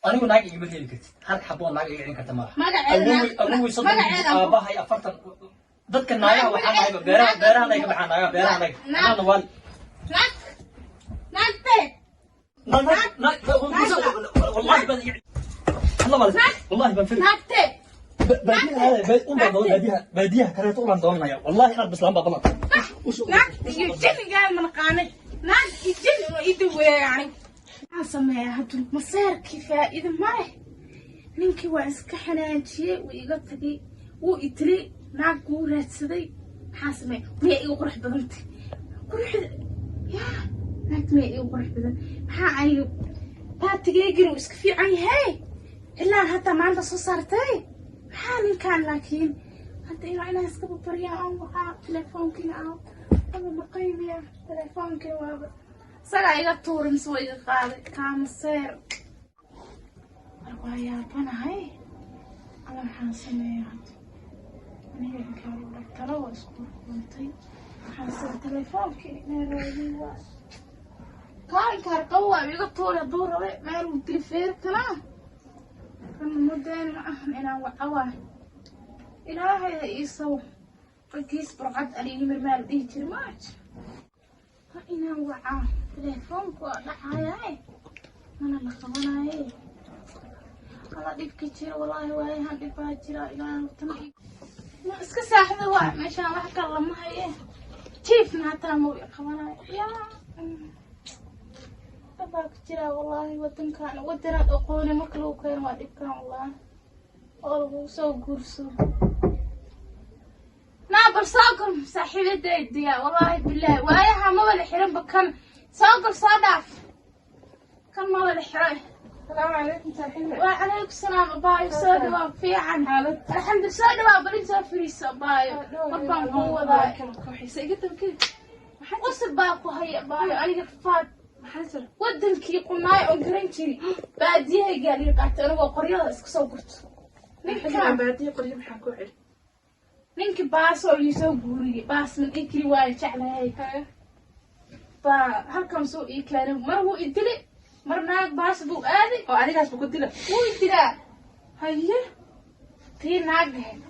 Anigu naag igama reebi kartid. Hal xaboo naag iga celin karta malaha. Magaceeda. Awowey 30. Magaceeda. Aabahay 40. Dadka naagaha waxaan nahayba beeraha, beerahan ay ka baxaan naagaha, beerahan ay anaana waal. Naag, naagte. Naag, naag, wallahi baan iga wallahi baan firi. Naagte. Baadiyaha un baan doon, baadiyaha, baadiyaha kaleeto ulaan doonanaya. Wallahi inaad bislaan baa balan. Naag iyo jinnigaa manaqaanay, naag iyo jinni inuu ii daweeyo. Yani maxaan sameeyaa haddu? Maseerkii faa'iido ma leh. Ninkii waa iska xanaajiyey, wuu iga tagay, wuu itili, naag wuu raadsaday. Maxaa sameeya? Miyaa iga qurux badantay? Quruxda yaa naagta miyaa iga qurux badan? Maxaa aniga baatigeygina wuu iska fiican yahay, cilaan hataa maanta soo saartay. Maxaa ninkaan? Laakiin hadda inaan iska babaryaa aan wacaa. Telefoonkiina aan aba maqaybiya, telefoonkiina waaba isagaa iga tuuray mise waa iga qaaday. Kaamaseer war waa yaabanahay. Alla, maxaan sameeyaa hadda aniga? Inkaan u dhagtalo waa isku runtay. Waxaan sida telefoonkiina inaan raadiyo waa kaa inkaar qabo, waa iga tuuray. Hadduu rabe meel uu dilifeeri karaa kan mudeen ma ahan inaan waca waay. Ilaahay ha ii sabo kiis burcad aliigi mirmaal dhihi jira maaj. Waa inaan wacaa. Telefoonku waa dhacayae, mana la qabanaye. Alla, dhibka jira walaahi, waayahan dhibbaa jira. Ilaahay tan ma iska saaxda waa meeshaan wax kale lama haye. Jiifna hataa ma i qabanayo. Yaa dhibbaa ka jira wallaahi wadankan. Wadanaad aqooni marka lagu keeno waa dhibkan wallaahi oo lagu soo guursado. Naa bal soo gal saaxiibadaydiya. Wallaahi bilaahi, waayaha maba la xiranba. Kan soo gal, soo dhaaf, kan maba la xiray. السلام عليكم saaxiibe. Wacalaykum salaam abaayo, soo dhawaa. Fiican, alxamdu. Soo dhawaa, bal soo fariiso abaayo. Mar baan kuu wadaa. Xiise iga dabkee. Qosol baa ku haya abaayo, aniga faad. Maxaa jira? Wadankii qumaay oo garan jiri baadiyahaygaa lii qaatay anigoo qoryada iska soo gurto. Xilligan Ninkaan baadiye qoryo maxaa ku xidhi? Ninkii baasoo liisoo guuriyey, baas man ii keli waayo jeclahay baa halkan soo ii keenay. Mar wuu i dilay, mar naag baas buu aaday. Oo adigaas bu ku dila? Wuu i dilaa. Haye. Tii naag ahayd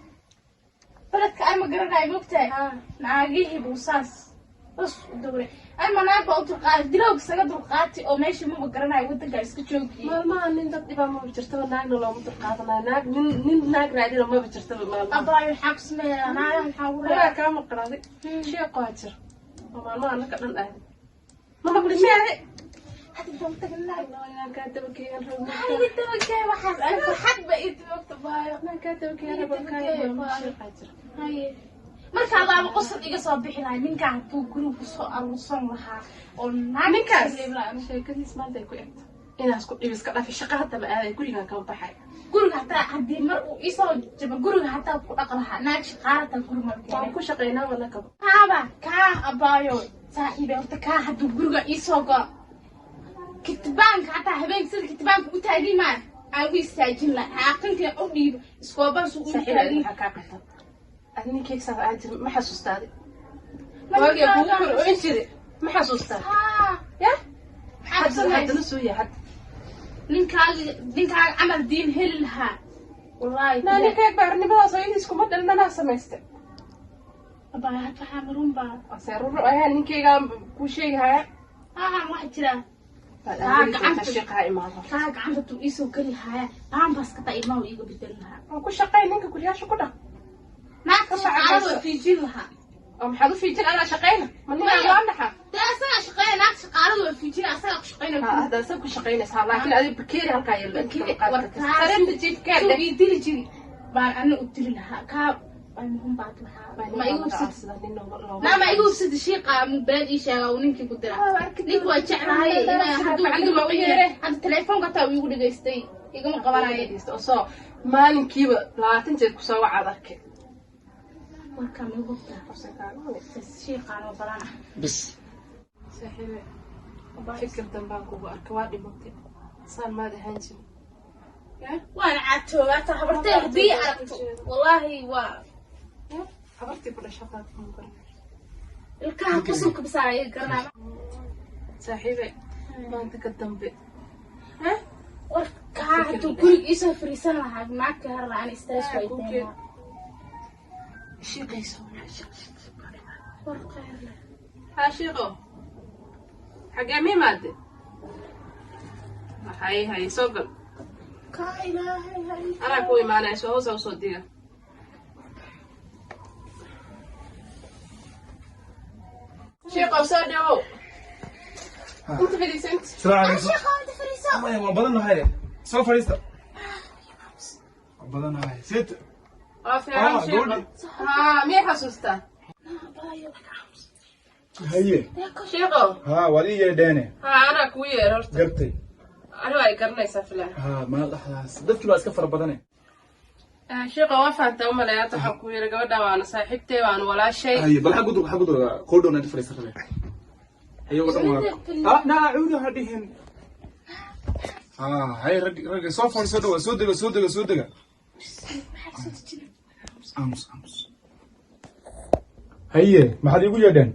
beledka ay ma garanayo, mogtahay, naagihii buu saas bas u dowray. Ama naag baa u dulqaatay, dilowg isaga dulqaatay oo meesha maba garanayo, waddankaa iska joogiyey. Maalmaha nin dad dhibaa maba jirtaba, naagna looma dulqaadanayo. Naag nin, nin naag raadina maba jirtaba maalmaha. Abaayo, maxaa ku sameeyaa naagaha? Maxaa ugu Waraa reebaa? Kaa maqnaaday sheeqoo jir oo maalmaha naka dhan aaday. Ma maqli miyaade? Hadda intaan tagnaa. Inaan kaa dabageeyan rabo. Maxaa iga dabageey waxaas? Ani farxad ba ii dabogta baayo. Inaan kaa dabageeyan rabo, kaa sheeqaa jira. Haye, markaadaaba qosol iga soo bixi lahay ninkaan hadduu guriga kusoo aruursan lahaa oo naag Ninkaas sheekadiis maanta ay ku egto inaas ku dhib iska dhafi. Shaqa hadda ma aaday, gurigan kama baxay. Guriga hataa haddii mar uu isoo jabo, guriga hataa ku dhaq lahaa. Naag shaqaalataa guri Waan markeen ku shaqaynaa wanakaba. Kaaba kaa abaayo saaxiibe, horta kaa hadduu guriga iisoo galo, kitibaanka hataa habeenka sida kitibaanka u taagin maa aan u istaajin lahaa, xaaqinka u dhiibo iskooban su u Saaxiib, taagin. maxaa kaa qaldan? Adi ninkeyga saas aan jirin ma xasuustaa? Adi waagiya kugu kor oyn jire ma xasuustaa? Haa. Ya. Maxaa ku Hadda samaysa? Haddana soo yahay hadda. Ninkaaga, ninkaaga camal diin heli lahaa wallaahi. Naa ninkeyga baarnimadaas oo idiis kuma dhalin, anaa samaystay. Abaayo, hadda waxaa marun baa Aseeruro ayaa ninkeygaan kuu sheegahaya. Haa, wax jira. Gacanta. Sheeqaha imaado. Kaa gacanta tuu iisoo geli haaya, baambaas kataa ilmaha iiga bedeli lahaa. Waan ku shaqayn ninka guryaasha ku dhaq. Naagta Ka shaqaalada shaqayso. waa fiijin lahaa. Oo maxaad u fiijin? Anaa shaqayna ma ninkaan Maya. loo naxa? Dee asagaa shaqeynaya, naagta shaqaalada waa fiijina, asagaa ku shaqeynaya. Ha, hadda asaga ku shaqaynaysaa, laakiin adiga bakeeri halkaa yalla. Bakeeri, war taas- Sarenta jiifkeeda. Tuu ii dili jiri baan ana u dili lahaa. Kaa ay muhum baad lahaa. Ma igu hubsad naa, ma igu hubsada shiiqa mubeen ii sheega uu ninkii ku dira. Ninka waa jeclahay inaa hadduu iga maqan yahay. Hadda telefoonka hataa uu igu dhegaystay, igama qabanayo. Oo soo maalinkiiba 20 jeer kusoo wacaad arkay. Warkaa ma igu hubtaa shiiqaan oo badan ah? Bis. Saaxiibe, fikir dambaan kugu arkay, waa dhimatay, saan maad ahaan jirin. Ya. Waana caatooba hataa habartay haddii aragto wallaahi waa Ya, habartii ku dhashay hataad kuma garanayso. Ilkaha qusulka bisaa iga garanaa. Saaxiibe, maanta ka dambe War kaa Hadduu guriga iisoo fariisan lahaa, naagka har la-aan stress way teenaa. Shiiqayso. War khayr leh. Haa shiiqo, xagee ma imaade? Hay hay, soo gal. Kaa Ilaahay hay. Anaa ku imaanaya, soo hoosa usoo diga. Shiiqow, soo dhawow, inta fadhiisa inta. Salaamu calaykum. Sheekha, inta fariiso. Maya, waan badannahay, soo fadhiista. Waan badannahay sit. Waa fiican. Ah, Shiiqo. gabadhi. Haa, miyay xasuustaa? Baayo. Haye. Shiiqow. Ha, waad ii yeedheene. Haa, anaa kuu yeer horta. Gartay. Anigu ay garanaysaa filan. Ha, maal dhexdaas dadkii baa iska fara badane. Shiiqo, waa fahantaa umaleeya. Hadda waxaan kuu yeeray gabadha, waana saaxiibtay, waana walaashay. Haye, bal xag udur, xag udur, koodhowna inta fadhiista rabe. Haye, wadan waa ah naa cuudu ha dhihin. Ha, haye, rag rag, soo fadhiiso, dhawa, soo dega, soo dega, soo dega. Aamus, aamus. Haye, maxaad iigu yeedheen?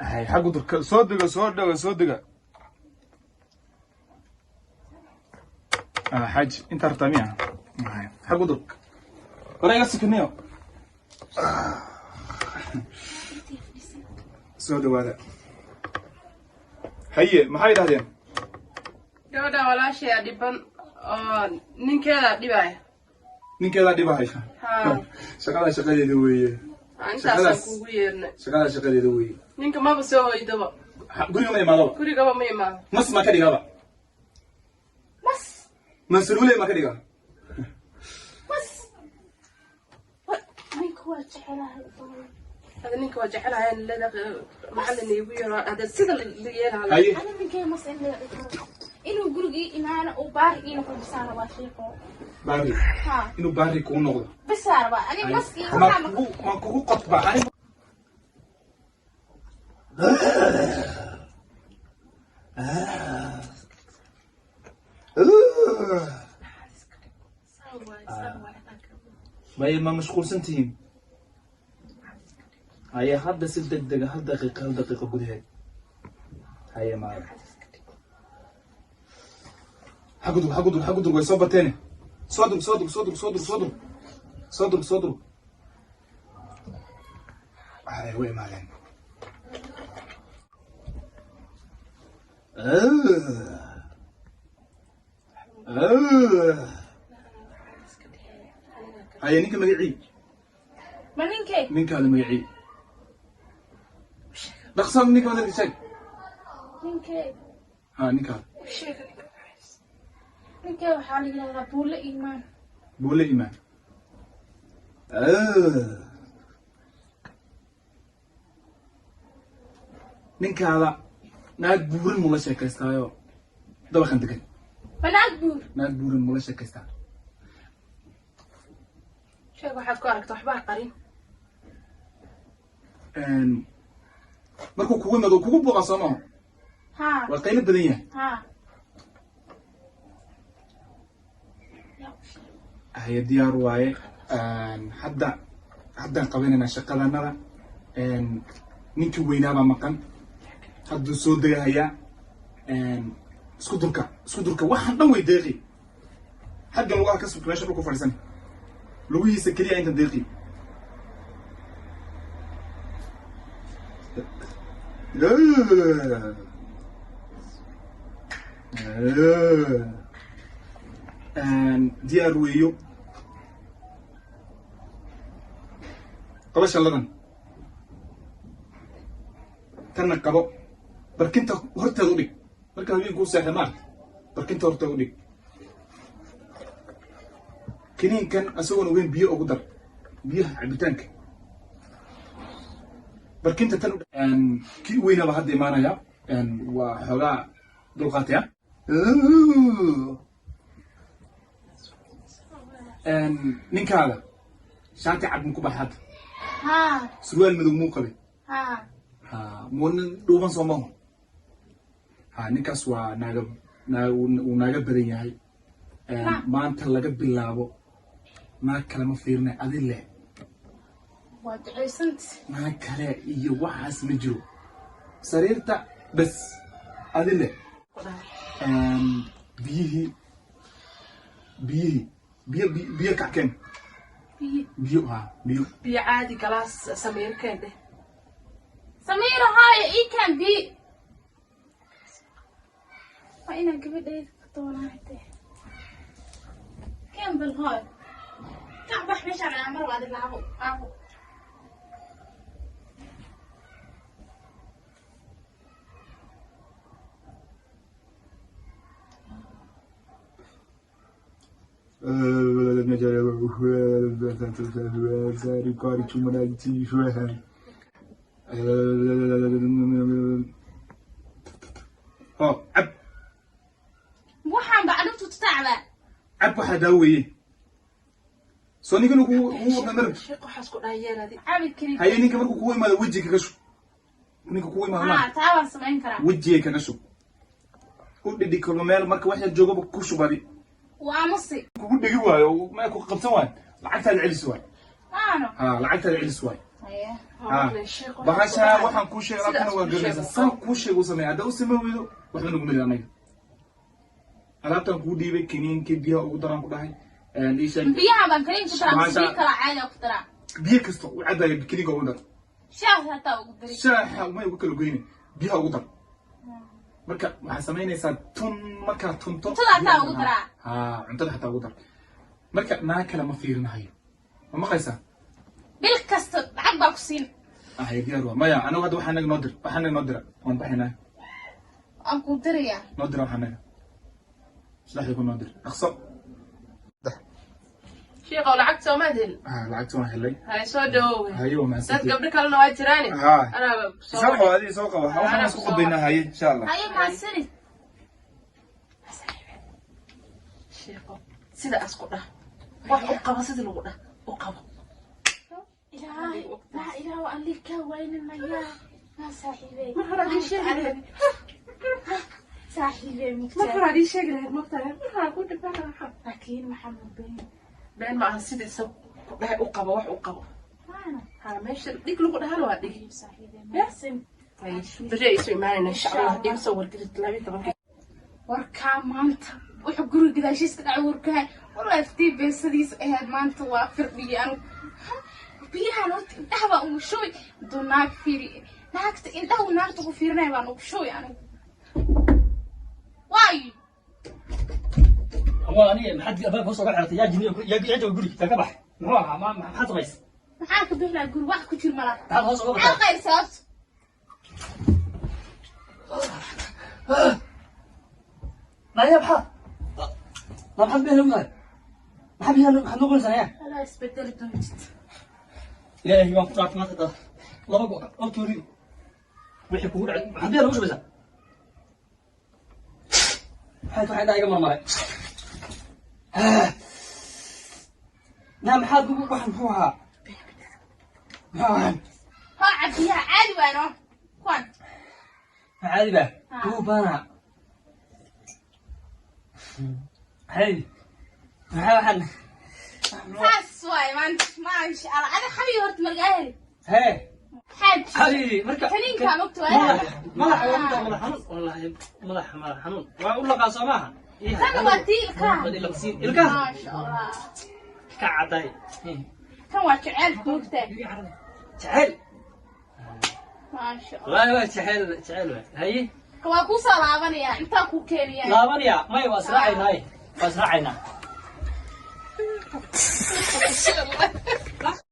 Hay, xag udur, soo dega, soo dhawa, soo dega. Ah, xaaji, intaa rabtaa miya? Hay, xag udur, hore iga sikinayo. Soo dhawaada. Haye, maxay idhahdeen? Gabadha walaashay aa dhiban oo ninkeedaa dhibaya. Ninkeedaa dhibahaya? Haa. Shaqadaa shaqadeeda weeye. Intaasaan Shaqadaas- kugu yeernay. Shaqadaa shaqadeeda weeye. Ninka maba soo hoydaba. Guriga ma imaadaba? Gurigaba ma imaado. Mas ma ka dhigaba? Mas. Mansuruule ma ka dhiga? Mas. War, ninka waa jecelahay, baayo. Hada ninka waa jecelahay leeda macallin iigu yeero, hada sida la yeelaha. Haye. Ani ninkay mas in la karo. Inuu guriga ii imaano uu baari ii noqdo bisaa rabaa, sheekho. Baari? Haa. Inuu baari kuu noqdo? Bisaa rabaa. Ani mas iyo ma waxaa ma kugu ma kugu qodba ani? May ma mashquulsan tihiin? Haye, hadda si deg dega, hal daqiiqa, hal daqiiqa gudaheed. Haye, maara xagudur, xagudur, xagudur, way soo bateene. Soo dur, soo dur, soo dur, soo dur, soo dur, soo dur, soo dur. Haye, way imaadeen. Haye, ninka magacii? Ma ninkay? Ninkaada magacii, dhaqso, ninka madalka sheeg. Ninkay? Ha, ninkaada. Ninkay waxaa la yidhahdaa Buulle Iimaan. Buule Imaan. Ninkaada naag buurin mula sheekaystaayo dabaqan degan? Ma naag buur? Naag buurin mula sheekaystaa? Sheeg waxaad ku aragta, waxbaa qarin. Markuu kugu imado kugu buuqa soo maaho? Haa. Waa qaylo badan yahay. Haa. Haye, diyaar waaye. Hadda haddaan qabanaynaa shaqadanada. Ninkii weynaabaa maqan, hadduu soo degahayaa. Isku durka, isku durka, waxaan dhan way deeqi. Xaggan lugaha ka subka, meesha dhulku fadhiisan, lugihiisa keliya intan deeqi. Diyaar weeyo. Qabo shalladan, tanna qabo, barkinta horteeda u dhig marka habeenkuu seexda, maarta barkinta horteeda u dhig. Kiniinkan isagoon ogeyn biyo ugu dar, biyaha cabitaanka. Barkinta tan kii u weynaba hadda imaanaya, waa xoogaa dulqaataya. Ninkaada shaati cad mu ku baxay hadda? Haa. Surwaal madow muu qabay? Haa. Ha, muu nin dhuuban soo maho? Ha, ninkaas waa naaga wuu naaga badan yahay. Maanta laga bilaabo naag kale ma fiirinay, adi leh. Waa ducaysanta. Naag kale iyo waxaas ma jiro, sariirta bas adi leh. Biyihii Biyihii, biyo, biyo kackeen. Biyo. Biyo, ha, biyo. Biyo caadi, galaas Samiirkeen dheh. Samiiro, haayo, ii keen biyo. Waa inaan gabadhayda ka doonaa hadee. Keen bal, hooyo. Kac, bax meeshaan, aan mar waadi laabo aabo. Oh, cab. Waxaan ba cadhubtu tataacbaa. Cab, waxaa daaweeye soo ninkan kugu wadna marab. Sheekh, waxaas ku dhaha yeeladi. Cabi kari. Haye, ninka markuu kugu imaado wejiga kaga shub. Ninka kugu imaado Haa, ma taa waan samayn karaa. Wejiga kaga shub, u dhidhi kalo meel marka wax yar joogaba ku shubadi. Waa amasi. Kugu dhigi waayo, meel ku qabsan waayo, lacagtaada celis waayo. Aano. Ha, lacagtaada celis waayo. Haya. Ha, bahasha waxaan kuu sheegay, alaabtana waa garanaysaa. Saan kuu sheega u sameeya. Haddaa u samey weydo, waxba nagu melid anaga. Alaabtan kuu dhiibay, kiniinkii biyaha ugu daraan ku dhahay, ii sheeg. Biyaha baan kaniin ku daraa mise Maasha. biyo kala caadi ku daraa? Biyo kasta u cabaya kiniinka ugu dar. Shaah hataa ugu dari? Shaaxa may ugu kala goyne, biyaha ugu dar. Marka waxaa samaynaysaa tun, markaa tunto. Cuntada hataa ugu daraa? Ha, cuntada hataa ugu dar. Marka naa kale ma fiirinahayo, ma maqlaysaa? Bil kasta lacag baa ku siin. Ahay, diyaar waa. Maya, anagu hadda waxaa naga noo dir, waxaa naga noo dira, waan baxaynaa. Waan kuu dirayaa. Noo dira, waxaa naga 3,000 noo dir, dhaqso. Sheekhow, lacag soomaad helin? Ah, lacagta waan helay. Hay, soo dhawowe. Haye, waa Dad mahadsantihiin. gabdho kalena waa jiraane. Ha. Anaaba soo Soo qabo, adiga soo qabo. Waxaan Anaa isku soo qadaynaa. Haye, insha Allah. Haye, mahadsanid. Sheekhow, sida as ku dhah wax u qabo, sida lagu dhah u qabo. Ilaahay laa ilaah aan liig kaa waynin mayaa maa saaxiibey. Mar hore adii sheegi lahayd. Saaxiibey. Mar Mugtaa. hore adii sheegi lahayd, mogtahay, mar hore ku dhibaan waxaa. Laakiin waxaa mubeen. Been ma aha, sida isagu ku dhahay u qabo, wax u qabo. Maana. Ha, meesha dhig lagu dhahana waa dhigi. Saaxiibey, mahadsanid. Beri ay isu imaanayna, insha Allah. Iga soo wargeli 12-ka. Warkaa maanta wuxuu guriga gadaashiis ka dhacay, warkaa wallahi iftii beesadiis ahayd maanta waa firdhiyay anigu. Biyahan horta indhaha baan ugu shubay. Haduu naag fiiri, naagta indhaha uu naagta ku fiirinaya baan ugu shubay anigu, waayo. Ama aniga maxaad albaabka hoos uga xiratay? Yaa jiniyo yaa jooga guriga? Taa ka bax. Muxuu ahaa? Ma maxaad samaysay? Maxaa ka bixi lahaa guri? Wax ku jir malaha. Maxaad hoos uga Maxaa baxday? Qayr sababta. Naya, maxaa ma maxaad biyaha lagu tahay? Maxaa biyaha maxaad noo qoynaysaa, naya? Adaa isbedeli doontid. Ilaahay waan ku dhaartay maanta dad laba go laba toori wixii kugu dhacay. Maxaad biyaha lagu shubaysaa? Maxay waxay indhaha iga marmaray? Naa, maxaad ugu waxan? Muxuu ahaa? Muxuu ahaa? Hoo, cab biyaha, caadi waano kuwan. Caadi ba? Ah. Kuu baana caadi, maxaa waxaan? Saas waay maanta, maasha Allah. Ada xabibi, horta margaa heli. Hee. Xaaji. Xabiibi, marka Kaniinkaa mogta waa. Madax, madax waa madax, madax xanuun wallahi, madax, madax xanuun waa u laqaa, soo maaha? Tan waa tii ilkaha. Ilaqsiin ilkaha. Maasha Allah. Ka caday. Kan waa jaceylka mogtaa. Jacayl. Maasha Allah. Wallahi waa jacayl, jacayl waay. Haye. Waa kuu soo laabanaya, intaa kuu keenaya. Laabanaya maya, waa israacaynaa, waa israacaynaa.